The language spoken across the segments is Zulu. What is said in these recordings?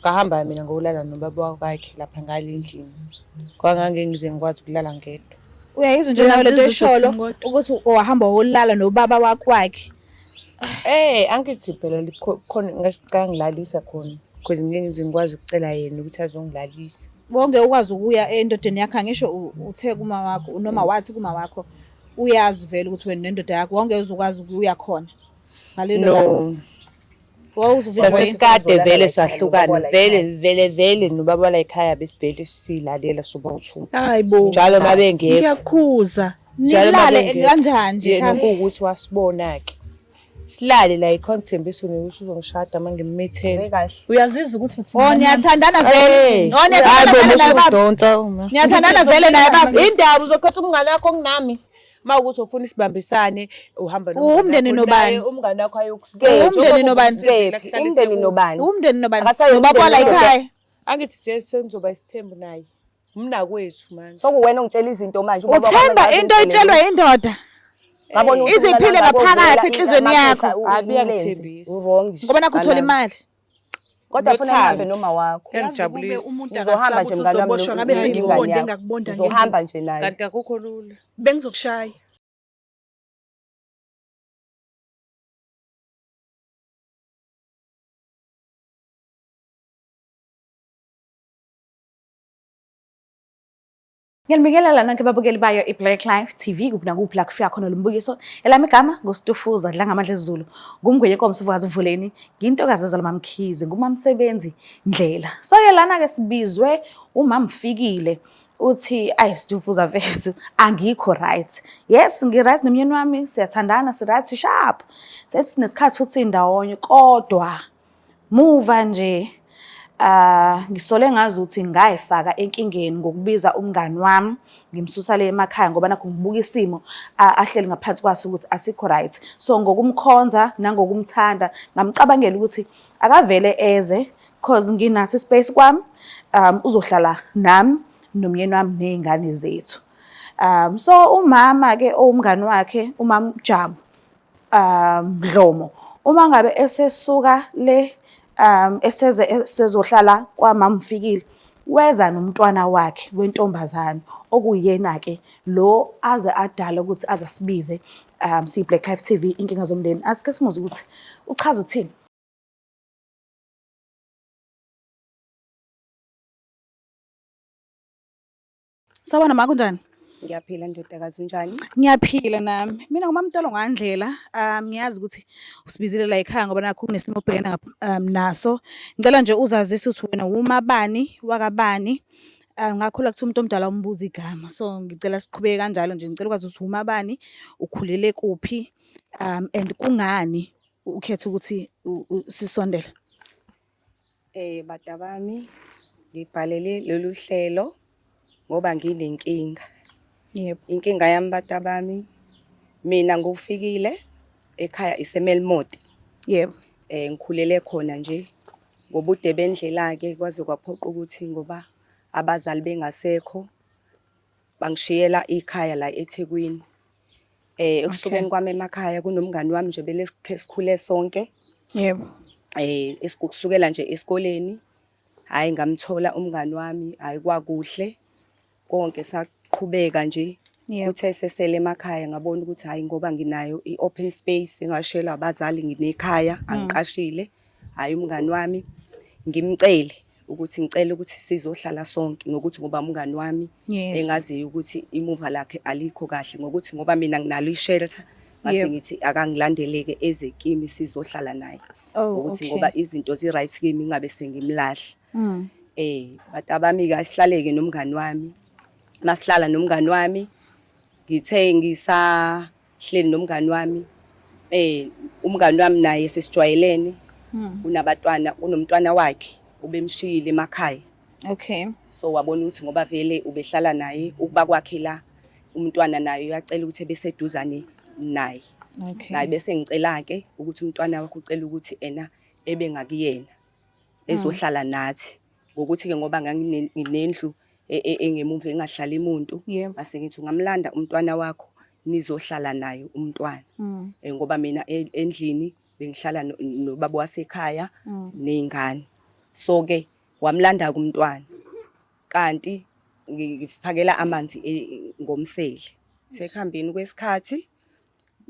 Ngahamba mina ngokulala nobaba wakhe lapha ngale endlini. Ngoba ngangeke ngize ngikwazi ukulala ngedwa. Uyayizwa nje nawe lento Uyazizwa ukuthi esholo uthini kodwa? ukuthi wahamba wolala nobaba wakwakhe. Angithi phela khona ngasicela ngilalisa khona because ngeke ngize ngikwazi ukucela yena ukuthi azongilalisa. Wonke ukwazi ukuya endodeni yakho angisho uthe kuma wakho noma wathi kuma wakho uyazi vele ukuthi wena nendoda yakho wonke uzokwazi ukuya khona. Ngalelo langa. No. Wawuzovinjwa yini? Sasesikade Uzolala vele la ekhaya, sahlukana nobaba la vele ekhaya. vele vele nobaba la ekhaya besivele silalela sobawu-two. Hayi bo. Njalo uma bengekho. Ngiyakhuza. Njalo uma Nilale bengekho. kanjani nje Yena mhlawumbe? kuwukuthi wasibona-ke. Silale la yikhona ngithembisa nokuthi uzongishada uma ngimmithele. Kahle. Uyazizwa ukuthi uthini? Oh niyathandana vele. Hey. Oh niyathandana Hayi bo, vele naye baba. usudonsa uma. Niyathandana vele naye baba. Indaba uzokhetha umngane wakho kunami. Uma ukuthi ufuna isibambisane uhamba nomngane Umndeni wakho, nobani? naye umngane wakho ayokusiza. Umndeni nobani? Umndeni nobani? Umndeni nobani? Akasayi Nobaba umndeni wala nobani. ekhaya. Angithi sengizoba isithembu naye. Umnakwethu manje. Sokuwena ongitshela izinto manje. Ubaba Uthemba wami into oyitshelwa indoda. Ngabona ukuthi Ize iphile umngane wakho ngaphakathi uvela enhliziyweni amakhehla, yakho. Hayi, umlenze. uyangithembisa. U-wrong nje. Ngoba nakho uthola Mngani wami. imali. Kodwa funa ngihambe Nothando. noma wakho. Yazi kube Iyangijabulisa. umuntu Ngizohamba akasabi nje ukuthi mngani wami uzoboshwa ngabe nengane sengikubonde yakho. engakubonda Ngizohamba nje naye. Kanti akukho lula. Bengizokushaya. Ngiyanibingelela nonke babukeli bayo i-Black Life TV kuphi nakuphi la kufika khona lo mbukiso. Elami igama nguStufuza Dlangamandla Zulu. Ngumngwenye inkomo sivukazi uvuleni, ngintokazi ezalwa MaMkhize, ngumamsebenzi Ndlela. So ke lana ke sibizwe uMamfikile uthi ayi Stufuza mfethu angikho right. Yes, ngi right nomyeni wami, siyathandana, si right sharp. Sesinesikhathi futhi sindawonye kodwa muva nje ngisole ngazi ukuthi ngayifaka enkingeni ngokubiza umngani wami ngimsusa le emakhaya ngoba nakho ngibuka isimo ahleli ngaphansi kwaso ukuthi asikho right. So ngokumkhonza nangokumthanda ngamcabangela ukuthi akavele eze cause nginaso ispace kwami, uzohlala nami nomyeni wami ney'ngane zethu. So umama ke owumngani wakhe umama Jabu Dlomo uma ngabe esesuka le eseze esezohlala kwaMamfikile weza nomntwana wakhe wentombazane okuyena ke lo aze adala ukuthi aze asibize siyi Black Life TV inkinga zomndeni. Asike simuze ukuthi uchaza uthini. Sawubona ma, kunjani? Ngiyaphila ndodakazi, unjani? Ngiyaphila nami. Mina nguMaMtolo ngandlela. Ngiyazi ukuthi usibizile la ekhaya ngoba nakho kunesimo obhekene naso. Ngicela nje uzazise ukuthi wena wumabani wakabani. Ngakhula kuthiwa umuntu omdala umbuza igama. So ngicela siqhubeke kanjalo nje. Ngicela ukwazi ukuthi wumabani, ukhulele kuphi, and kungani ukhetha ukuthi sisondele. Bantabami, ngibhalele lolu hlelo ngoba nginenkinga. Yebo. Inkinga yami bantabami, mina ngufikile ekhaya iseMelmoth. Yebo. Ngikhulele khona nje. Ngobude bendlela-ke kwaze kwaphoqa ukuthi ngoba abazali bengasekho bangishiyela ikhaya la eThekwini. Ekusukeni kwami emakhaya kunomngani wami nje bele sikhule sonke. Yebo. Kusukela nje esikoleni, hhayi ngamthola umngani wami, hhayi kwakuhle konke saqhubeka nje. Yebo. Kuthe sesele emakhaya ngabona ukuthi hhayi ngoba nginayo i-open space engashiyelwa abazali nginekhaya angiqashile. Hhayi umngani wami ngimcele ukuthi ngicela ukuthi sizohlala sonke ngokuthi ngoba umngani wami engaziyo ukuthi imuva lakhe alikho kahle ngokuthi ngoba mina nginalo i-shelter ngase ngithi akangilandeleke eze kimi sizohlala naye. Oh, Ukuthi okay. ngoba izinto zi-right kimi ngingabe sengimlahla. Bantabami-ke asihlaleke nomngani wami. Masihlala nomngani wami ngithe ngisahleli nomngani wami umngani wami naye sesijwayelene. Unabatwana, unomntwana wakhe ubemshiyile emakhaya. Okay. So wabona ukuthi ngoba vele ubehlala naye ukuba kwakhe la umntwana naye uyacela ukuthi ebeseduzane naye. Okay. Naye bese ngicela ke ukuthi umntwana wakhe ucela ukuthi ena ebe ngakuyena ezohlala nathi ngokuthi ke ngoba nginendlu engemuva engahlali umuntu Yebo. ngase ngithi ungamlanda umntwana wakho nizohlala naye umntwana. Ngoba mina endlini bengihlala nobaba wasekhaya nezingane. So ke wamlanda kumntwana kanti ngifakela amanzi ngomsele. Sekuhambeni kwesikhathi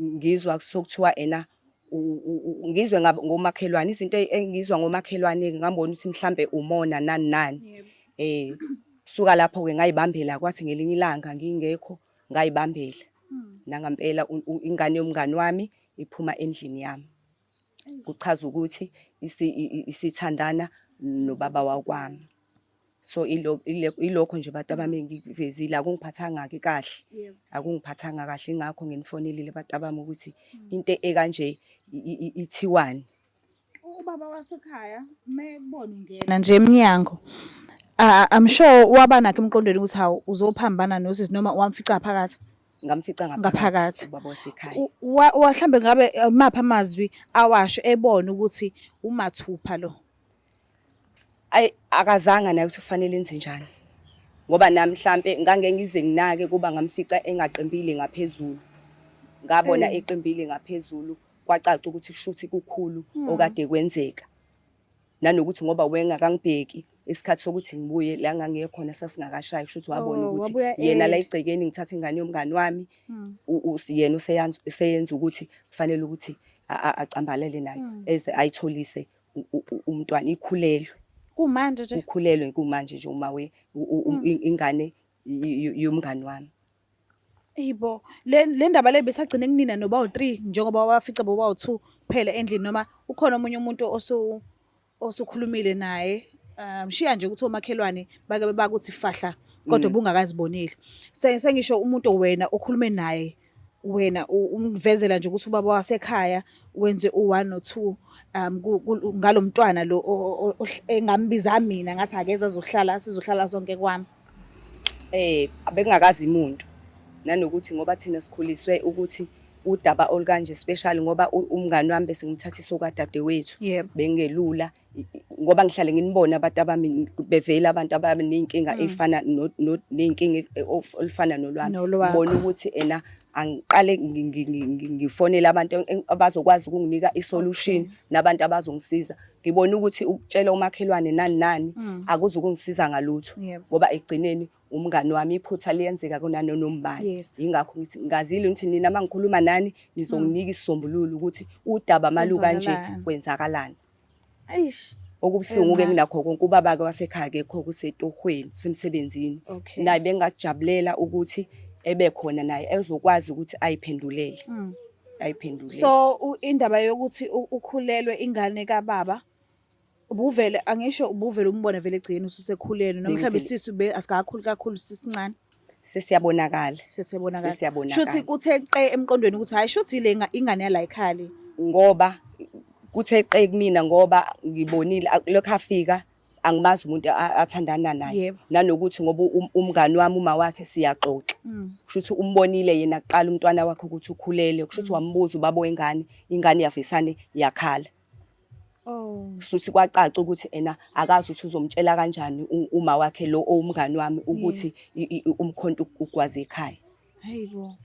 ngizwa sokuthiwa ena ngizwe ngomakhelwane izinto engizwa ngomakhelwane ngambona ukuthi mhlambe umona nani nani. Suka lapho ke ngayibambela kwathi ngelinye ilanga ngingekho ngayibambela. Nangampela ingane yomngani wami iphuma endlini yami. Kuchaza ukuthi isithandana nobaba wakwami. So ilokho nje bantu abami engikuvezile akungiphathanga-ke kahle. Akungiphathanga kahle ingakho nginifonelile bantu abami ukuthi into ekanje ithiwani. Ubaba wasekhaya mekubona ungena nje emnyango I'm sure waba nakho emqondweni ukuthi hawu uzophambana nosisi noma wamfica phakathi. Ngamfica ngaphakathi ubaba wasekhaya. Mhlambe ngabe maphi amazwi awasho ebona ukuthi umathupha lo? Ayi akazanga naye ukuthi kufanele enze njani. Ngoba nami mhlambe ngange ngize nginake kuba ngamfica engaqembile ngaphezulu. Ngabona eqembile ngaphezulu kwacaca ukuthi kushuthi kukhulu okade kwenzeka. Nanokuthi ngoba wengakangibheki isikhathi sokuthi ngibuye la ngangiye khona sasingakashayi kushuthi wabona ukuthi yena la egcekeni ngithatha ingane yomngani wami yena useyenza ukuthi kufanele ukuthi acambalele nayo eze ayitholise umntwana ikhulelwe. Kumanje nje? Ukhulelwe kumanje nje uma we ingane yomngani wami. Eyibo, le ndaba le besagcina kunina noba u-3 njengoba wafica boba u-2 kuphela endlini noma ukhona omunye umuntu osukhulumile naye shiya nje ukuthi omakhelwane bake bakuthi fahla kodwa bungakaziboneli. Sengisho umuntu wena okhulume naye wena umvezela nje ukuthi ubaba wasekhaya wenze u-1 no-2 ngalomntwana lo engambiza mina ngathi akeze azohlala sizohlala sonke kwami. Bekungakazi umuntu nanokuthi ngoba thina sikhuliswe ukuthi udaba olukanje especially ngoba umngani wami bese ngimthathisa okadadewethu bengelula ngoba ngihlale nginibona abantu abami bevela abantu abaneyinkinga efana neyinkinga olufana nolwami ngibona ukuthi ena angiqale ngifonele abantu abazokwazi ukunginika isolution nabantu abazongisiza. Ngibona ukuthi ukutshela umakhelwane nani nani akuzukungisiza ngalutho ngoba ekugcineni umngani wami iphutha liyenzeka kunanonombani. Yingakho ngithi ngazile ukuthi nina mangikhuluma nani nizonginika isisombululo ukuthi udaba malukanje kwenzakalani. Eish. Okubuhlungu ke nginakho konke ubaba ke wasekhaya akekho kusetohweni usemsebenzini. Naye bengakujabulela ukuthi ebe khona naye ezokwazi ukuthi ayiphendulele. Ayiphendulele. So indaba yokuthi ukhulelwe ingane kababa ubuvele angisho ubuvele umbone vele egcikeni ususekhulelwe noma mhlawumbe isisu asikakhulu kakhulu sisincane. Sesiyabonakala. Sesiyabonakala. Sesiyabonakala. Shuthi kuthe qe emqondweni ukuthi hayi shuthi le ingane yala ekhaya le. Ngoba kuthe qe kumina ngoba ngibonile lokho afika angimazi umuntu athandana naye. Nanokuthi ngoba umngani wami uma wakhe siyaxoxa. Kushuthi umbonile yena kuqala umntwana wakhe ukuthi ukhulele, kushuthi wambuza ubaba wengane, ingane yavisane yakhala. Oh. Futhi kwacaca ukuthi ena akazi ukuthi uzomtshela kanjani uma wakhe lo owumngani wami ukuthi umkhonto ugwaze ekhaya. Hayibo.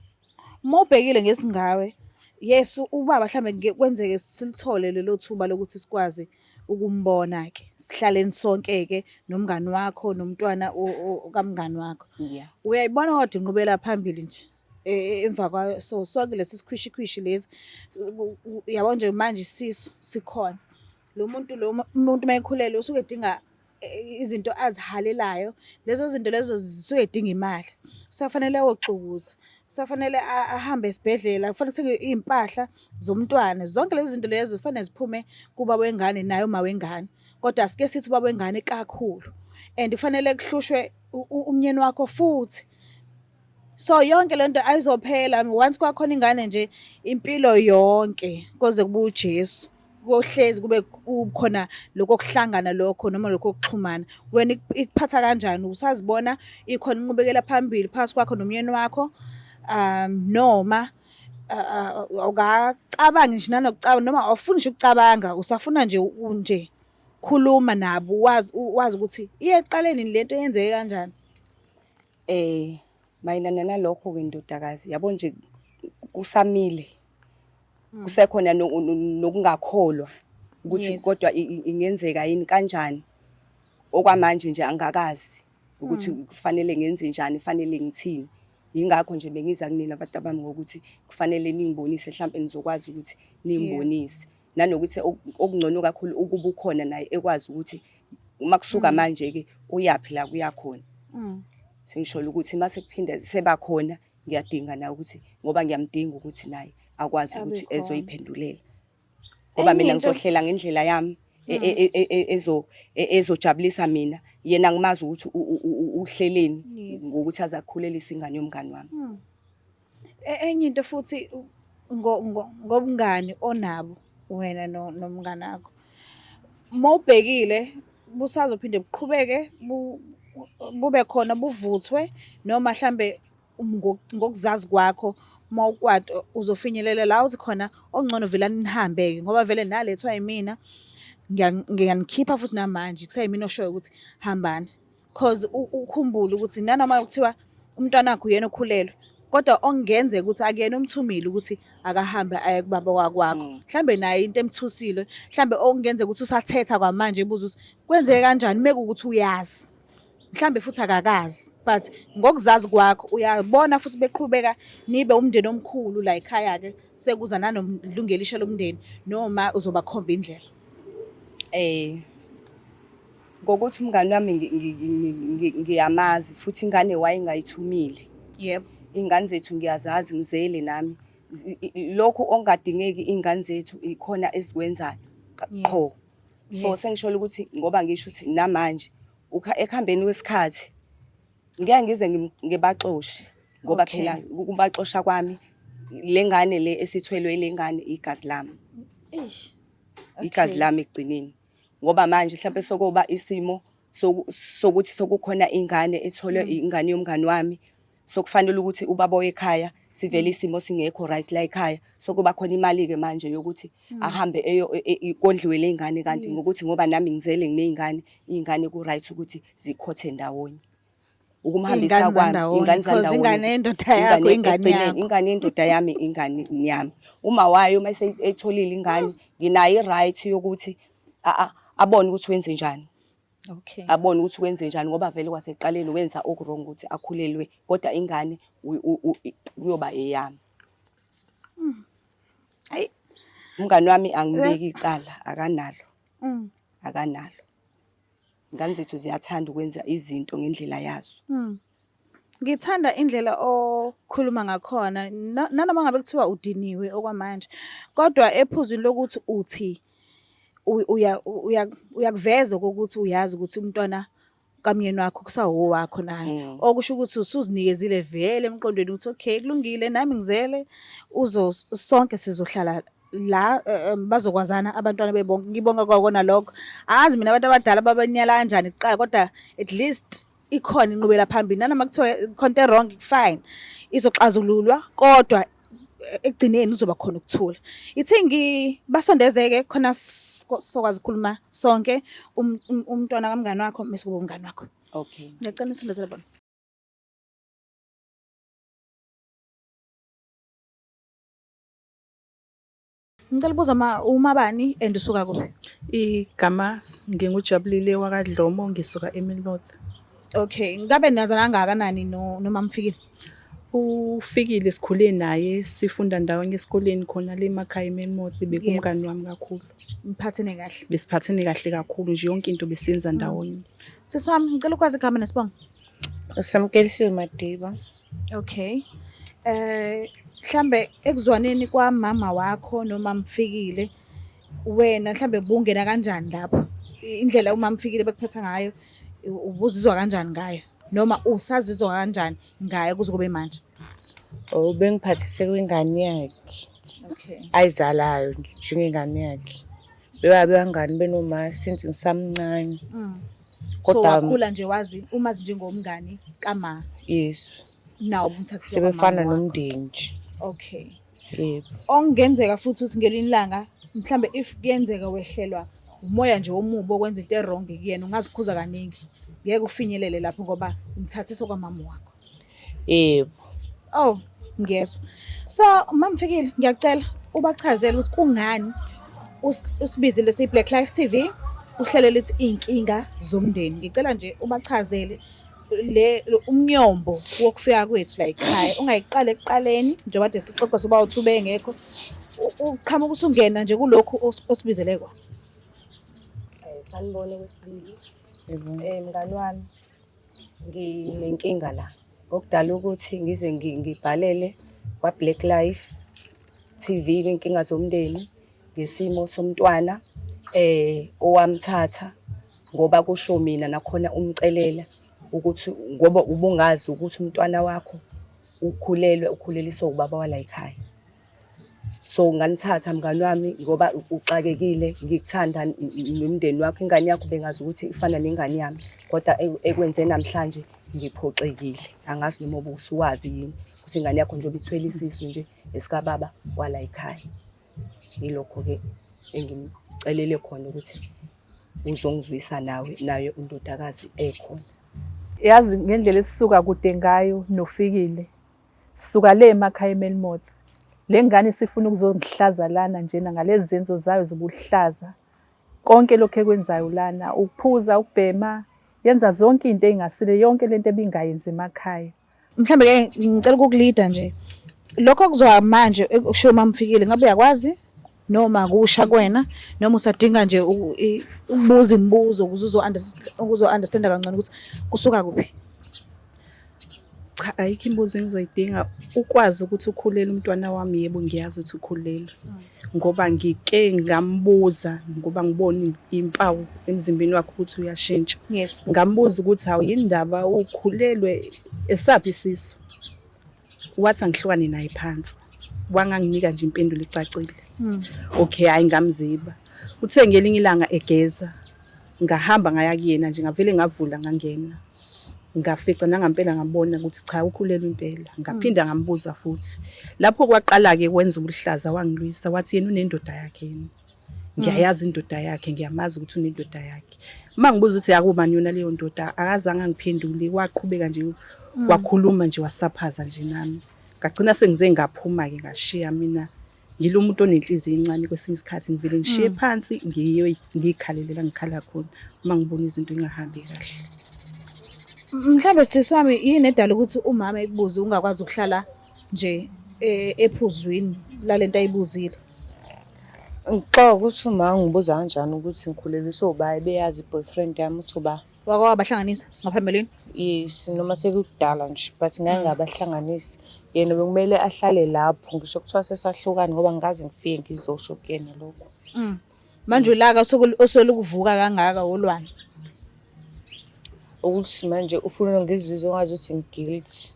Uma ubhekile ngesingawe, yes ubaba mhlambe kwenzeke silithole lelo thuba lokuthi sikwazi ukumbona ke. Sihlaleni sonke ke nomngani wakho nomntwana kamngani wakho. Uyayibona kodwa inqubela phambili nje. Emva kwa so sonke lesi sikhwishikhwishi lezi yabo nje manje isisu sikhona. Lo muntu lo umuntu mayekhulelwe usuke edinga izinto azihalelayo, lezo zinto lezo zisuke zidinga imali. Kusafanele ayoxukuza, kusafanele ahambe esibhedlela, kufanele kuthengwe iy'mpahla zomntwana. Zonke lezo zinto lezo kufanele ziphume kubaba wengane naye uma wengane. Kodwa asike sithi ubaba wengane kakhulu and kufanele kuhlushwe umnyeni wakho futhi. So yonke lento ayizophela once kwakhona ingane nje impilo yonke koze kube uJesu kohlezi kube kukhona lokho kuhlangana lokho noma lokho kuxhumana. Wena ikuphatha kanjani usazibona ikhona inqubekela phambili phakathi kwakho nomyeni wakho noma awukacabangi nje nanokucabanga noma awufuni nje ukucabanga usafuna nje nje khuluma nabo wazi wazi ukuthi iyeqale nini lento yenzeke kanjani. Mayelana nalokho-ke ndodakazi, yabo nje kusamile. Kusekhona nokungakholwa ukuthi kodwa ingenzeka yini kanjani. Okwamanje nje angakazi ukuthi kufanele ngenze njani, kufanele ngithini. Yingakho nje bengiza kunina abantu abami ngokuthi kufanele ningibonise, mhlampe nizokwazi ukuthi ningibonise. Nanokuthi okungcono kakhulu ukuba ukhona naye ekwazi ukuthi uma kusuka manje-ke kuyaphi la kuya khona. Sengisholo ukuthi mase kuphinde sebakhona ngiyadinga naye ukuthi ngoba ngiyamdinga ukuthi naye akwazi Abe ukuthi khona. ezoyiphendulela. Ngoba mina Enye into- ngizohlela ngendlela yami ezojabulisa mina. Yena ngimazi ukuthi uhleleni ngokuthi aze akhulelise ingane yomngani wami. Enye into futhi ngobungani onabo wena nomngani wakho. Uma ubhekile busazophinde buqhubeke bube khona buvuthwe noma mhlambe ngokuzazi kwakho uma ukwata uzofinyelela la uthi khona okungcono velani nihambe-ke ngoba vele nalethwa yimina ngiyanikhipha futhi namanje kuseyimina oshoyo ukuthi hambani. Cause ukhumbule ukuthi nanoma kuthiwa umntwana wakho uyena okhulelwe kodwa okungenzeka ukuthi akuyena omthumile ukuthi akahambe aye kubaba wakwakho. Mhlambe naye into emthusile, mhlambe okungenzeka ukuthi usathetha kwamanje ebuza ukuthi kwenzeke kanjani mekuwukuthi uyazi. Mhlambe futhi akakazi but ngokuzazi kwakho uyabona futhi beqhubeka nibe umndeni omkhulu la ekhaya-ke sekuza nanomlungu elisha lomndeni noma uzobakhomba indlela. Ngokuthi umngani wami ngiyamazi futhi ingane wayengayithumile. Yebo. Iy'ngane zethu ngiyazazi ngizele nami. Lokhu okungadingeki iy'ngane zethu ikhona ezikwenzayo qho. So sengisholo ukuthi ngoba ngisho ukuthi namanje ekuhambeni kwesikhathi ngeke ngize ngibaxoshe ngoba phela ukubaxosha kwami le ngane le esithwelwe le ngane igazi lami. Eish. Igazi lami ekugcineni. Ngoba manje mhlampe sokuba isimo sokuthi sokukhona ingane etholwe ingane yomngani wami, sokufanele ukuthi ubaba wekhaya sivele isimo singekho right la ekhaya, sokuba khona imali-ke manje yokuthi ahambe kondliwe le ngane kanti ngokuthi ngoba nami ngizele nginey'ngane, iy'ngane ku-right ukuthi zikhothe ndawonye. Ukumhambisa Iy'ngane kwami, zandawonye, iy'ngane cause zandawonye ingane yendoda yakho, ingane ekugcineni, yakho. Ingane yendoda yami, ingane yami. Uma wayo uma eyitholile ingane, nginayo i-right yokuthi abone ukuthi wenze njani. Abone ukuthi wenze njani ngoba vele kwasekuqaleni wenza oku-wrong ukuthi akhulelwe, kodwa ingane kuyoba eyami. Ayi. Umngani wami angibeki icala, akanalo. Akanalo. Ingane zethu ziyathanda ukwenza izinto ngendlela yazo. Ngithanda indlela okhuluma ngakhona nanoma ngabe kuthiwa udiniwe okwamanje, kodwa ephuzwini lokuthi uthi uyakuveza okokuthi uyazi ukuthi umntwana kamyeni wakho kusawowakho naye. Okusho ukuthi usuzinikezile vele emqondweni ukuthi okay kulungile nami ngizele sonke sizohlala la bazokwazana abantwana bebonke. Ngibonga kwakona lokho. Angazi mina abantu abadala babenyala kanjani kuqala kodwa at least ikhona inqubela phambili nanoma kuthiwa khona into wrong fine izoxazululwa kodwa ekugcineni uzoba khona ukuthula. Ithi ngibasondezeke khona sokwazi ukukhuluma sonke umntwana kamngani wakho mase kuba umngani wakho. Okay. Ngiyacela nisondezele bona. Ngicela ukubuza ma umabani and usuka kuphi? Igama nginguJabulile wakaDlomo ngisuka eMilmoth. Okay, ngabe nazana kangakanani no noMamfikile? Ufikile sikhule naye sifunda ndawonye esikoleni khona le emakhaya eMilmoth, bekumngani wami kakhulu. Niphathene kahle. Besiphathene kahle kakhulu nje yonke into besiyenza ndawonye. Sisi wami ngicela ukwazi igama nesibongo. Samkelisiwe Madiba. Okay. Mhlambe ekuzwaneni kwamama wakho noma Mfikile wena mhlambe bungena kanjani lapho? Indlela uma Mfikile bekuphetha ngayo ubuzizwa kanjani ngayo? Noma usazizwa kanjani ngayo kuze kube manje? Oh, bengiphathise kwingane yakhe. Okay. Ayizalayo njengengane yakhe. Bebabangani benoma since ngisamncane. So Kodwa wakhula nje wazi umazi njengomngani kama. Yes. Nawo umthathise Sebefana kwamama wakho. nomndeni nje. Okay. Yebo. Okungenzeka futhi ukuthi ngelinye ilanga mhlambe if kuyenzeka wehlelwa umoya nje omubi okwenza into e-wrong kuyena ungazikhuza kaningi. Ngeke ufinyelele lapho ngoba umthathise kwamama wakho. Yebo. Oh, ngiyezwa. So Mamfikile ngiyacela ubachazele ukuthi kungani usibizile siyi Black Life TV. Uhlelo lithi iy'nkinga zomndeni. Ngicela nje ubachazele le umnyombo wokufika kwethu la ekhaya. Ungayiqali ekuqaleni njengoba kade sixoxa soba uthi ubengekho. Uqhamuka usungena nje kulokhu osibizele kona. Sanibona okwesibili. Mngani wami, nginenkinga la okudala ukuthi ngize ngibhalele kwa-Black Life TV kwinkinga zomndeni ngesimo somntwana owamthatha ngoba kusho mina nakhona umcelela ukuthi ngoba ubungazi ukuthi umntwana wakho ukhulelwe ukhuleliswa ubaba wala ekhaya. So nganithatha mngani wami ngoba uxakekile ngikuthanda nomndeni wakho ingane yakho bengazi ukuthi ifana nengane yami kodwa ekwenze namhlanje ngiphoxekile angazi noma ubusuwazi yini ukuthi ingane yakho njengoba ithwele isisu nje esikababa wala ekhaya. Yilokho-ke engimcelele khona ukuthi uzongizwisa nawe naye undodakazi ekhona. Yazi ngendlela esisuka kude ngayo noFikile. Suka le emakhaya eMelmoth. Le ngane isifuna ukuzongihlaza lana njena ngalezi zenzo zayo zobuhlaza. Konke lokhu ekwenzayo lana, ukuphuza, ukubhema, yenza zonke into ey'ngasile, yonke lento ebingayenzi emakhaya. Mhlambe ke ngicela ukukulida nje. Lokho okuzwa manje okushiwo mamfikile ngabe uyakwazi noma kusha kuwena noma usadinga nje ukubuza imibuzo ukuze uzo understand kangcono ukuthi kusuka kuphi. Cha, ayikho imibuzo engizoyidinga. Ukwazi ukuthi ukhulelwe umntwana wami, yebo ngiyazi ukuthi ukhulelwe. Ngoba ngike ngambuza ngoba ngibona impawu emzimbeni wakhe ukuthi uyashintsha. Yes. Ngambuza ukuthi hawu yini ndaba ukhulelwe esaphi isisu. Wathi angihlukane naye phansi. Wanganginika nje impendulo ecacile. Okay, hayi ngamziba. Uthe ngelinye ilanga egeza ngahamba ngaya kuyena nje ngavele ngavula ngangena. Ngafica nangampela ngabona ukuthi cha ukhulelwe impela. Ngaphinda ngambuza futhi. Lapho kwaqala-ke kwenza ubuhlaza wangilwisa wathi yena unendoda yakhe yena. Ngiyayazi indoda yakhe, ngiyamazi ukuthi unendoda yakhe. Uma ngibuza ukuthi akubani yona leyo ndoda, akazange angiphendule, waqhubeka nje wakhuluma nje wasaphaza nje nami. Ngagcina sengize ngaphuma-ke ngashiya mina. Ngilo muntu onenhliziyo encane kwesinye isikhathi ngivele ngishiye phansi ngiye ngikhalele la ngikhala khona uma ngibona izinto ingahambi kahle. Mhlambe sisi wami yini edala ukuthi umama ekubuze ungakwazi ukuhlala nje ephuzwini lalento ayibuzile? Ngixoxa ukuthi uma ngibuza kanjani ukuthi ngikhuleliswe uba beyazi i-boyfriend yami ukuthi uba. Wake wabahlanganisa ngaphambilini? Yes, noma sekudala nje but ngake ngabahlanganisa. Yena bekumele ahlale lapho ngisho kuthiwa sesahlukana ngoba ngikaze ngifike ngizosho kuyena lokho. Manje ulaka oselukuvuka kangaka olwani? Ukuthi manje ufuna ngizizwe ngazuthi ngi-guilty.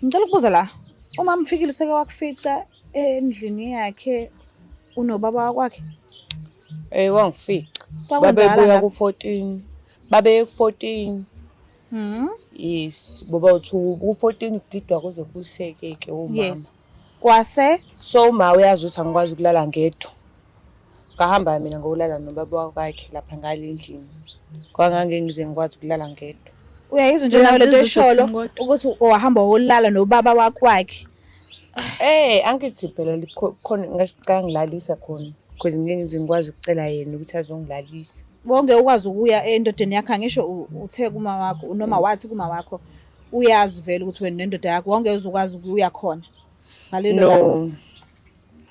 Ngicela ukubuza la, uma mfikile useke wakufica endlini yakhe unobaba wakwakhe? Eh wangifica. Kwakwenzakalani Babebuya lapho? ku-14. Babeye ku-14. Yes, boba uthi ku-14 kugidwa kuze kuseke-ke omama. Yes. Kwase So uma uyazi ukuthi angikwazi ukulala ngedwa. Ngahamba mina ngokulala nobaba wakhe lapha ngale endlini. Ngoba ngangeke ngize ngikwazi ukulala ngedwa. Uyayizwa nje nawe lento Uyazizwa esholo uthini kodwa? ukuthi wahamba wolala nobaba wakwakhe. Angithi phela khona ngicela ngilalisa khona because ngeke ngize ngikwazi ukucela yena ukuthi azongilalisa. Wonke ukwazi ukuya endodeni yakhe angisho uthe kuma wakho noma wathi kuma wakho uyazi vele ukuthi wena nendoda yakho wonke uzokwazi ukuya khona. Ngalelo langa. No.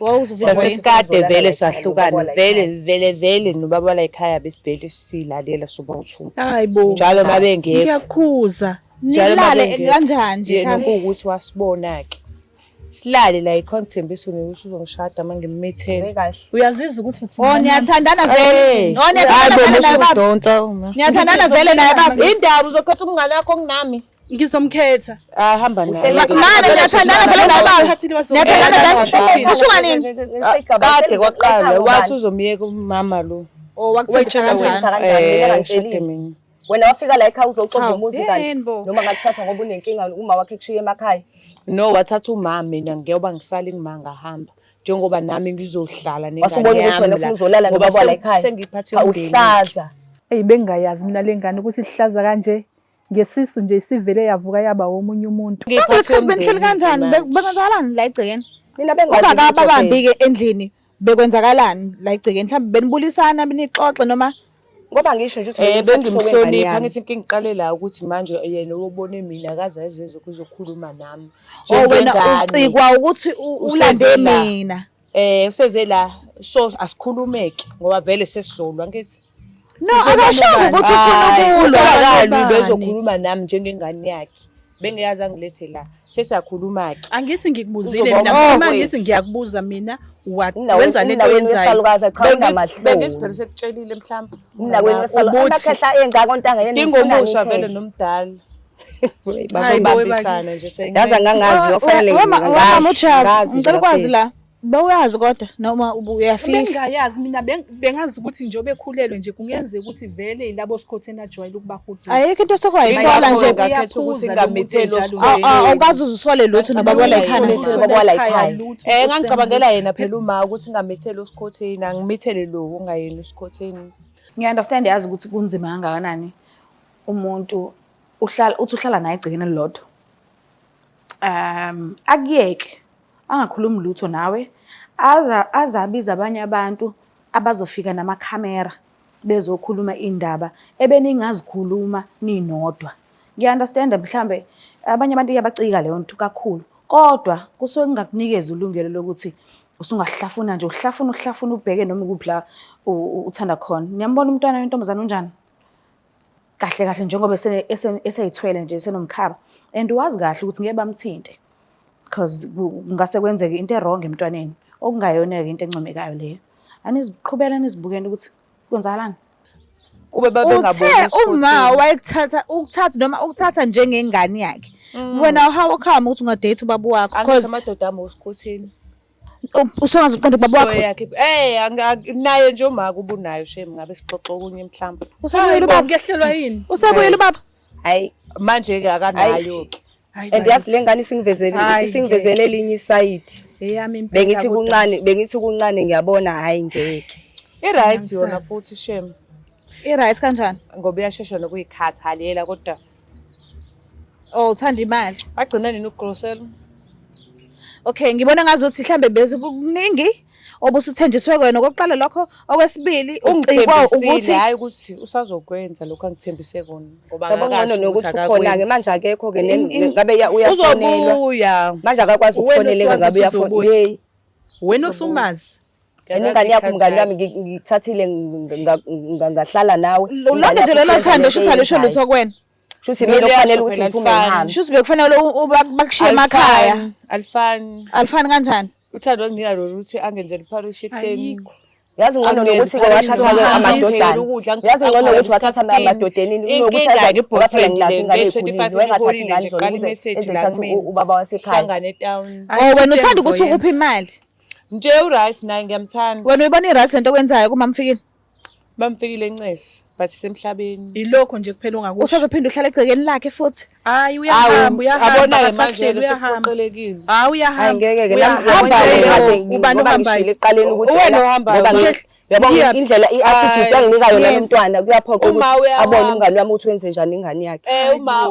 Wawuzovela Sasesikade Uzolala vele la ekhaya, sahlukana nobaba la vele ekhaya. vele vele nobaba la ekhaya besivele silalela sobawu-two. Hayi bo. Njalo uma bengekho. Ngiyakhuza. Njalo uma Nilale bengekho. kanjani nje Yena mhlawumbe? kuwukuthi wasibona-ke. Silale la yikho ngithembisa ukuthi uzongishada uma ngimithele. Kahle. Uyazizwa ukuthi uthini? Oh niyathandana vele. Oh niyathandana vele naye baba. Udonsa uma. Niyathandana vele naye baba. Indaba uzokhetha umngane wakho kunami. Ngizomkhetha. Ah hamba naye. Mane niyathandana vele naye baba. Uthathile Niyathandana vele. Kusuka nini? Kade kwaqala wathi uzomyeka umama lo. Oh wakuthembisa kanjani? Kanjani? Mina Eh, shade ngangitshelile. mina. Wena wafika la ekhaya uzoxova Hawu, umuzi kanti yini bo? noma ngakuthatha ngoba unenkinga uma wakhe ekushiya emakhaya. No wathatha umama mina ngiyoba ngisale ngima ngahamba. Njengoba nami ngizohlala nengane Wasubona ukuthi yami wena la. ufuna uzolala Ngoba nobaba la ekhaya. Sengiphathe Cha umndeni. uhlaza. Eyi bengingayazi mina le ngane ukuthi ihlaza kanje. Ngesisu nje isivele yavuka yaba womunye umuntu. Sonke lesikhathi benihleli kanjani? Manje. Bekwenzakalani la egcekeni? Mina bengazi Ungakababambi-ke endlini. Bekwenzakalani la egcekeni? Mhlawumbe benibulisana nixoxe noma Ngoba ngisho nje ukuthi bengimthatha okwengane Bengimhlonipha yami. ngithi inkinga iqale la ukuthi manje yena uyobone mina akaze azeze kuzokhuluma nami. Oh wena Njengengane. ucikwa ukuthi ulande Useze la. mina. Useze la so asikhulumeke ngoba vele sesizolwa ngithi. No, akashongo ukuthi ufuna ukulwa. Usekakalwi Bani? bezokhuluma nami njengengane yakhe. Bengiyazi angilethe la. Sesiyakhuluma ke. Angithi ngikubuzile Uzoba mina, umfowethu. uma ngithi ngiyakubuza mina, wenza lento Umnaweni oyenzayo. wesalukazi cha Bengithi unamahloni. phela sekutshelile mhlawumbe. Umnaweni wesalukazi Ubuthi. amakhehla engaka ontanga yena Ngingomusha vele nomdala. Hayi bo, Bazobambisana bakithi. nje senginceda. Yazi angangazi kufanele Mama uJabu, ngazi nje ngicela ukwazi bafethu. la. Bewuyazi kodwa noma uyafihla. Bengingayazi mina, bengazi ukuthi njengoba ekhulelwe nje kungenzeka ukuthi vele yilabo sikhotheni ajwayele ukubahudula. Ayikho into osokwayisola nje. Ngakhetha ukuthi Uyaphuza lo muntu ngingamitheli enjalo. osikhweleni. Awukazi uzusole lutho nobaba wala ekhaya. Lutho nobaba wala ekhaya. Ngangicabangela yena phela uma ukuthi ngingamitheli usikhotheni, angimithele lo ongayena usikhotheni. Ngiya-understand yazi ukuthi kunzima kangakanani umuntu uhlala uthi uhlala naye egcekeni elilodwa. Akuyeke angakhulumi lutho nawe aza azabiza abanye abantu abazofika namakhamera bezokhuluma indaba ebeningazikhuluma ninodwa. Ngiya-understand mhlambe abanye abantu iyabacika leyo nto kakhulu kodwa kusuke kungakunikeza ilungelo lokuthi usungahlafuna nje uhlafuna uhlafuna ubheke noma ikuphi la uthanda khona. Niyambona umntwana wentombazane unjani? Kahle kahle njengoba eseyithwele nje senomkhaba and wazi kahle ukuthi ngeke bamthinte because kungase kwenzeke into e-wrong emntwaneni okungayona-ke into encomekayo leyo. Aniziqhubele nizibukele ukuthi kwenzakalani. Kube babengaboni Uthe uma usikhotheni. wayekuthatha ukuthatha noma ukuthatha njengengane yakhe. Wena how come ukuthi ungadate ubaba wakho? Angithi Because amadoda ami usikhotheni. usungaze uqonde ubaba So wakho. yakhe naye nje uma kuba unayo shame ngabe sixoxa okunye mhlawumbe. Usebuyile ubaba. Kuyehlelwa yini? Usebuyile ubaba. Hayi Manje ke akanayo ke. Hayi and yazi bakithi. le ngane isingivezele Hayi, isingivezele elinye isayidi. Eyami impela Bengithi kodwa. kuncane, bengithi kuncane ngiyabona hayi ngeke. I-right yona Angisazi. futhi shame I-right kanjani? ngoba iyashesha nokuyikhathalela kodwa Oh uthanda imali. agcina nini ukugrosela? Okay, ngibona ngazuthi mhlambe bese kuningi obusuthenjiswe kwena okokuqala lokho, okwesibili ucikwa ukuthi Ungithembisile hayi ukuthi usazokwenza lokho angithembise kona ngoba Yabo ngcono akakasho nokuthi ukuthi ukhona-ke akakwenzi. manje akekho-ke ngabe uyafonelwa. Uzobuya. Manje akakwazi Wena ukufoneleka usuwazi ngabe ukuthi uyafonelwa. uzobuya. Yeyi. Wena usumazi. And ingane yakho mngani wami ngikuthathile ngahlala nawe. lonke nje lelo thando shuthi alisho lutho kuwena. Shuthi mina okufanele ukuthi ngiphume ngihambe. Shuthi bekufanele bakushiye emakhaya. Alifani. Alifani kanjani? Uthando olunginika lona ukuthi angenzele ipharishi ekuseni. Ayikho. Yazi ngcono Angeze nokuthi-ke ipharishi wathatha-ke zokuhambisa, amadodana. ukudla, Yazi ngcono angipha ukuthi wathatha isikhathi amadodaneni kunokuthi Inkinga aze ngoba phela nge-boyfriend nginazo le, ingane nge-25 ey'khulile. Wayengathatha iholile ingane nje, zona qala ukuze i-message la ezithathe kumina. ubaba wasekhaya. Sihlangane etown. Oh wena uthanda ukuthi ukuphi imali. Nje u-right naye ngiyamthanda. Wena uyibona i-right lento okwenzayo kuma mfikile. Bamfikile encesi but isemhlabeni. Ilokho nje kuphela ongakusho. Usazophinda uhlale egcekeni lakhe futhi. Hayi uyahamba uyahamba Abona-ke manje akasahleli uyahamba. sekuqelekile. Hayi Hayi uyahamba. ngeke ke nami Uyahamba. uyabona Ubani ngoba ohambayo? ngishilo ekuqaleni ukuthi Uwena wena- ohambayo. ngoba uyabona Ngiyaphi? indlela i-attitude Hayi. anginika yona Yes. lomntwana kuyaphoqa Uma ukuthi uyahamba. abone umngani wami ukuthi wenze njani ingane yakhe.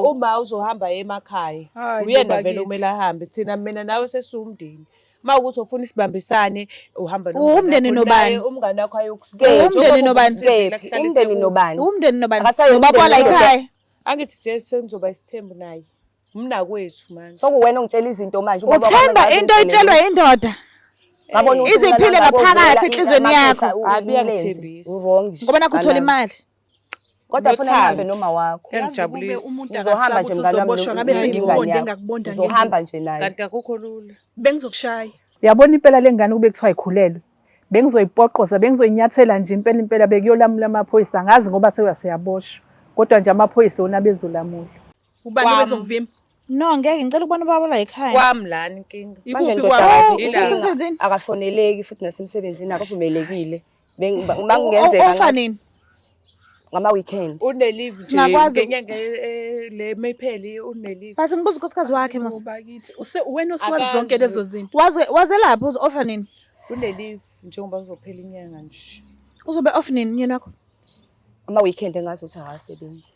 Uma uzohamba emakhaya. Hayi, Uyena bo vele bakithi. kumele ahambe. Thina mina nawe sesiwumndeni. Uma ukuthi ufuna isibambisane uhamba Umndeni wakho, nobani? naye umngani wakho ayokusiza. Umndeni nobani? Kephi? Umndeni nobani? Umndeni nobani? Akasayi Nobaba wala umndeni ekhaya. Angithi sengizoba isithembu naye. Umnakwethu manje. Sokuwena ongitshela izinto manje. Ubaba wami Uthemba akaze into angitshele oyitshelwa lutho. indoda. Ngabona ukuthi Iziphile umngani wami ngaphakathi akuvela enhliziyweni amakhehla, yakho. Hayi, umlenze. uyangithembisa. U-wrong nje. Ngoba nakho uthola imali. Kodwa funa ngihambe Nothando. noma wakho. Yazi kube Iyangijabulisa. umuntu Ngizohamba akasaba nje ukuthi mngani wami uzoboshwa ngabe nengane sengikubonde yakho. engakubonda Ngizohamba nje naye. Kanti akukho lula. Bengizokushaya. Uyabona impela le ngane kube kuthiwa ikhulelwe. Bengizoyipoqoza, bengizoyinyathela nje impela impela bekuyolamula amaphoyisa. Angazi ngoba sekuyaseyaboshwa. Kodwa nje amaphoyisa wona bezolamula. Ubani Kwami. obezokuvimba? No ngeke ngicela ukubona ubaba la ekhaya. Kwami lana inkinga. Manje Ikuphi ndodakazi kwakho? Ila. Usemsebenzini? akafoneleki futhi nasemsebenzini akavumelekile. Uma kungenzeka Ofa nini? ngama weekend. Une-leave nje Singakwazi- ngenyanga le mayipheli une-leave. Bese ngibuza unkosikazi wakhe mos. Bakithi wena osuwazi zonke lezo zinto. Waze wazelaphi uzo ofa nini? Une-leave njengoba kuzophela inyanga nje. Uzobe off nini myeni wakho? Ama weekend engazi ukuthi akasebenzi.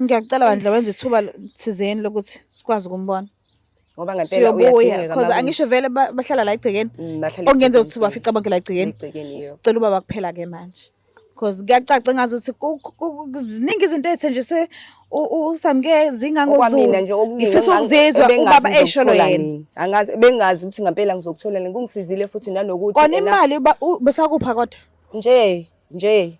Ngiyacela bandla wenze ithuba thizeni lokuthi sikwazi ukumbona. Ngoba ngempela Siyobuya uyadingeka because uma angisho vele bahlala la egcekeni. Bahlala Okungenza egcekeni, ukuthi bafica bonke la egcekeni. Egcekeni, yebo. Sicela ubaba kuphela ke manje. Because kuyacaca engazuthi ziningi izinto ezithenjiswe uSamke zingangozulu. Okwamina nje okuningi Ngifisa ukuzizwa ebengazi ubaba esholo ngizokuthola yena. nini. Angazi bengazi ukuthi ngempela ngizokuthola nini. Kungisizile futhi nanokuthi Kona ena- imali besakupha kodwa. nje nje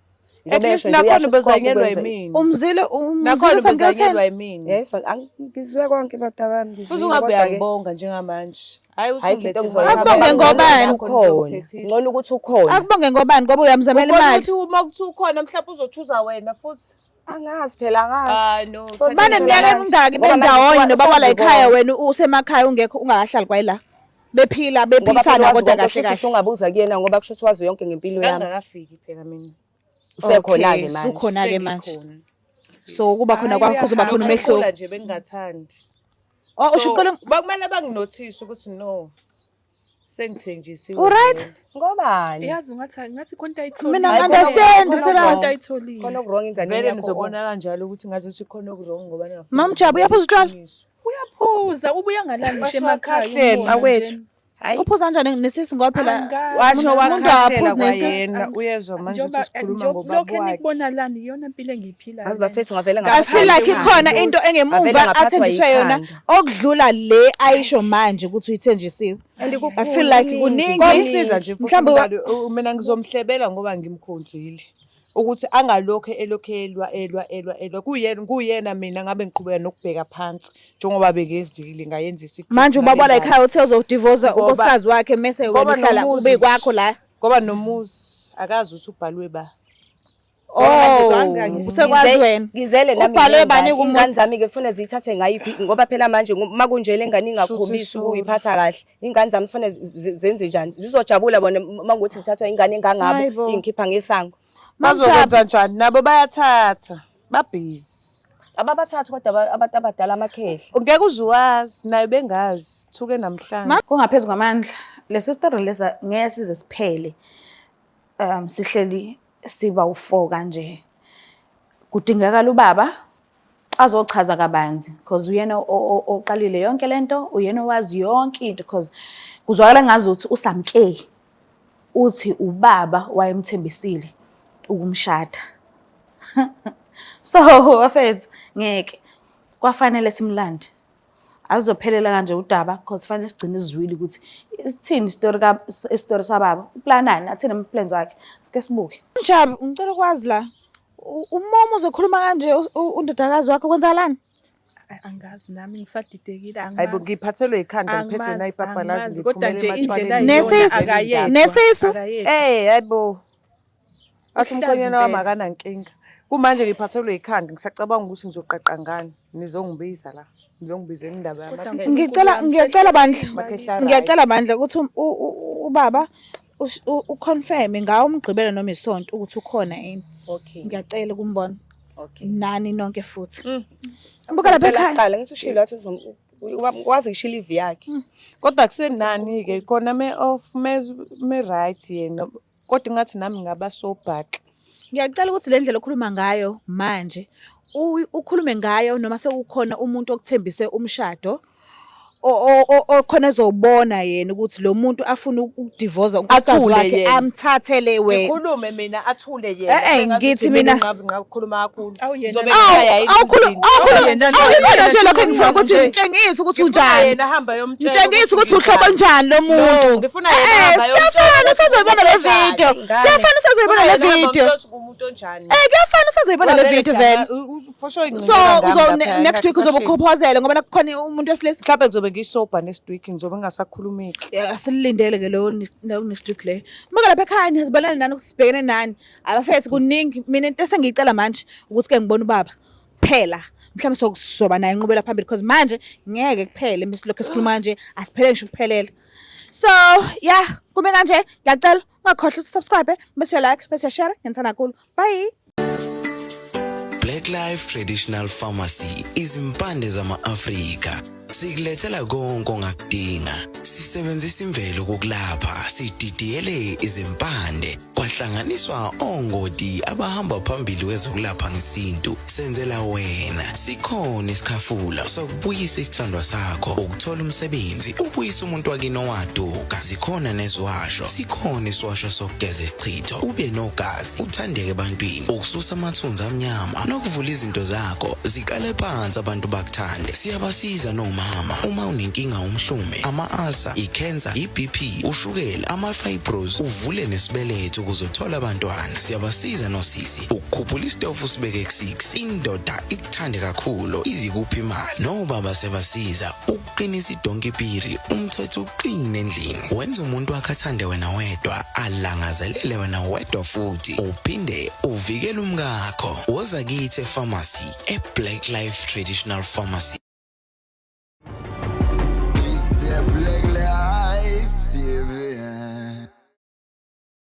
At least nakhona ubezanyelwa yimina. Umzile umzile Nakhona uSamke ubezanyelwa utheni? yimina. Yes, ngizwe konke baba bami. Futhi ngizwile, ungabe kodwa-ke uyangibonga njengamanje. Hayi ayikho into usungilethe engizoyenza. Akubonge ngobani? Ukhona. Ngcono ukuthi ukhona. Akubonge ngobani ngoba uyamzamela Ubona imali. ukuthi uma kuthiwa ukhona mhlawumbe uzochuza wena futhi. Angazi phela angazi. Ah no. Futhi thatha Baneminyaka imali. emingaki Ngoba manje bendawonye nobaba la ekhaya usazibona. wena usemakhaya ungekho ungakahlali kwayila. Bephila Ngoba phela bephilisana wazi kodwa konke, kahle kusho ukuthi kahle. usungabuza kuyena ngoba kusho ukuthi wazi yonke ngempilo yami. Ngangakafiki phela mina. Usekhona-ke Okay, manje. Usukhona-ke manje. Sengikhona. So ukuba khona Hayi, kwakho kuzoba khona uyahamba. umehluko. Ngikhula nje bengingathandi. Oh, So, usho uqala bakumele banginothise ukuthi no. Sengithenjisiwe. Uright? vele. Ngobani? Yazi ungathi ngathi khona into ayitholile. Mina Hayi, ngi-understand khona serious. Into ayitholile. Khona oku-wrong enganeni Vele yakho. nizobona kanjalo ukuthi ngathi ukuthi khona oku-wrong ngoba ningafuni. Mama Jabu, uyaphuza utshwala? iqiniso. Uyaphuza ubuya ngalala ngisho emakhaya. Washo umbona Awethu. nje. Hayi. Uphuza kanjani nesisu ngoba phela Angazi. Washo Umuntu wakhahlela akaphuzi nesisu. kwayena uyezwa manje Njengoba ukuthi sikhuluma njengoba ngobaba lokhu wakhe. enikubona lana iyona mpilo engiyiphilayo. Yazi bafethu ngavele I feel like ikhona into Ngavele engemuva ngaphathwa athenjiswe yona yikhanda. okudlula le ayisho manje ukuthi uyithenjisiwe. And kukhulu, I feel like kuningi. kuningi. Kwamsiza nje futhi Mhlawumbe umngani, mina ngizomhlebela ngoba ngimkhonzile ukuthi angalokhu elokhu elwa elwa elwa elwa kuyena kuyena mina ngabe ngiqhubeka nokubheka phansi njengoba bekezile ngayenza isikhathi Manje ubaba la ekhaya uthe uzodivorce Ngoba- unkosikazi wakhe mese wena Ngoba uhlala nomuzi ube nje. kwakho la. Ngoba nomuzi akazi ukuthi ubhalwe ba. Oh, usekwazi wena. Ngizele nami Ubhalwe ngey'ngane. bani kumuzi? Iy'ngane zami-ke kufuna ziyithathe ngayiphi ngoba phela manje uma kunje le ngane ingakhombisi Shuthi ukuyiphatha kahle iy'ngane zami kufanele zenze njani zizojabula bona uma kuwukuthi ngithathwa ingane engangabo Hayibo. ingikhipha ngesango Mam Jabu, Bazokwenza njani nabo bayathatha babhizi. ababathathu kodwa abantu abadala amakhehla Ngeke uzuwazi naye bengazi thuke namhlanje. Kungaphezu kwamandla. Lesi story lesa ngeke size siphele. Sihleli siba u4 kanje. Kudingakala ubaba azochaza kabanzi because uyena oqalile yonke lento, uyena owazi yonke into because kuzwakala ngazuthi uSamke uthi ubaba wayemthembisile ukumshada. So bafethu ngeke kwafanele simlande. Azophelela kanje udaba because fanele sigcine sizwile ukuthi isithini isitori ka isitori sababa. Uplanani athini ama plans wakhe. Sike sibuke. Jabu ngicela ukwazi la. Umama uzokhuluma kanje undodakazi wakho kwenzakalani? Angazi nami ngisadidekile Hayibo angimazi. ngiphathelwe ikhanda ngiphethwe Angimazi, nayipapalazi angimazi, kodwa ngiphumele nje indlela ematshwaleni. ayiyona Nesisu. akayedwa, Nesisu. akayedwa. Eh hayibo. Athi Uhlaza umkhwenyana wami impela. akanankinga. Kumanje ngiphathelwe ikhanda ngisacabanga ukuthi ngizoqaqa ngani. Nizongibiza la. Nizongibizela indaba Kodwa yamakhehla. Ngicela ngiyacela bandla. Makhehla Ngiyacela right. bandla ukuthi ubaba uconfirm ngawo umgqibelo noma isonto ukuthi ukhona yini. okay Ngiyacela ukumbona. okay Nani nonke futhi. Buka lapha Ngitshela ekhaya. kuqala ngithi ushilo wathi wazi ngishilo ivi yakhe Kodwa kusenani ke khona me off me right yena. Kodwa ngathi nami ngaba so back. Ngiyacela ukuthi le ndlela okhuluma ngayo manje ukhulume ngayo noma sekukhona umuntu okuthembise umshado okhona ezobona yena ukuthi lo muntu afuna ukudivoza unkosikazi Athule wakhe yena. amthathele wena. Ngikhulume mina athule yena. Eh, eh, Sengathi ngithi mina mina- ngavi ngakhuluma kakhulu. Awu yena Ngizobe lo- ngishaya Awukhulu emzini. awukhulu Yena lo- awukhona nje yena lokho engifuna ukuthi nje. ngitshengise ukuthi Ngifuna unjani. yena ahambe ayomtshela Ngitshengise ukuthi ukuthi uhlobo olunjani lo muntu. No, ngifuna yena Eh, ahambe ayomtshela kuyafana ukuthi usazoyibona le umuntu onjani. video. Ingane. Kuyafana usazoyibona le Ngifuna yena ahambe video. ayomtshela ukuthi umuntu onjani. Eh, kuyafana usazoyibona le Vele video vele. For sure So uzo next week uzobe ukhophozele ngoba nakukhona umuntu wesilisa. Mhlawumbe ngizobe ngiyisobha next week ngizobe ngingasakhulumeki. Yeah, asilindele ke leyo next week leyo. Muka lapha ekhaya niyazibonela nani ukuthi sibhekene nani. Abafethu kuningi mina into esengiyicela manje ukuthi ke ngibone ubaba kuphela. Mhlawumbe sokuzoba naye inqubela phambili because manje ngeke kuphele misilokho esikhuluma kanje asiphele ngisho ukuphelela. So yeah, kume kanje ngiyacela ungakhohlwa ukuthi subscribe bese uya like bese uya share ngithanda kakhulu. Bye. Black Life Traditional Pharmacy izimpande zama-Afrika. Sikulethela konke ongakudinga. Sisebenzisa imvelo kokulapha, sididiyele izimpande, kwahlanganiswa ongoti abahamba phambili kwezokulapha ngesintu. Senzela wena. Sikhona isikhafula sokubuyisa isithandwa sakho, ukuthola umsebenzi, ubuyise umuntu wakini owaduka. Zikhona neziwasho. Sikhona isiwasho sokugeza isichitho, ube nogazi, uthandeke ebantwini, ukususa amathunzi amnyama nokuvula izinto zakho ziqale phansi abantu bakuthande. Siyabasiza nomama uma unenkinga umhlume, ama-ulcer, i-cancer, i-BP, ushukela, ama-fibros, uvule nesibeletho ukuze uthole abantwana. Siyabasiza nosisi ukukhuphula isitofu usibeke ku-6, indoda ikuthande kakhulu izikuphi imali. Nobaba siyabasiza ukuqinisa idonki piri, umthetho uqine endlini, wenza umuntu wakhe athande wena wedwa, alangazelele wena wedwa futhi uphinde uvikele umkakho. Woza kithi epharmacy, e-Black Life Traditional Pharmacy.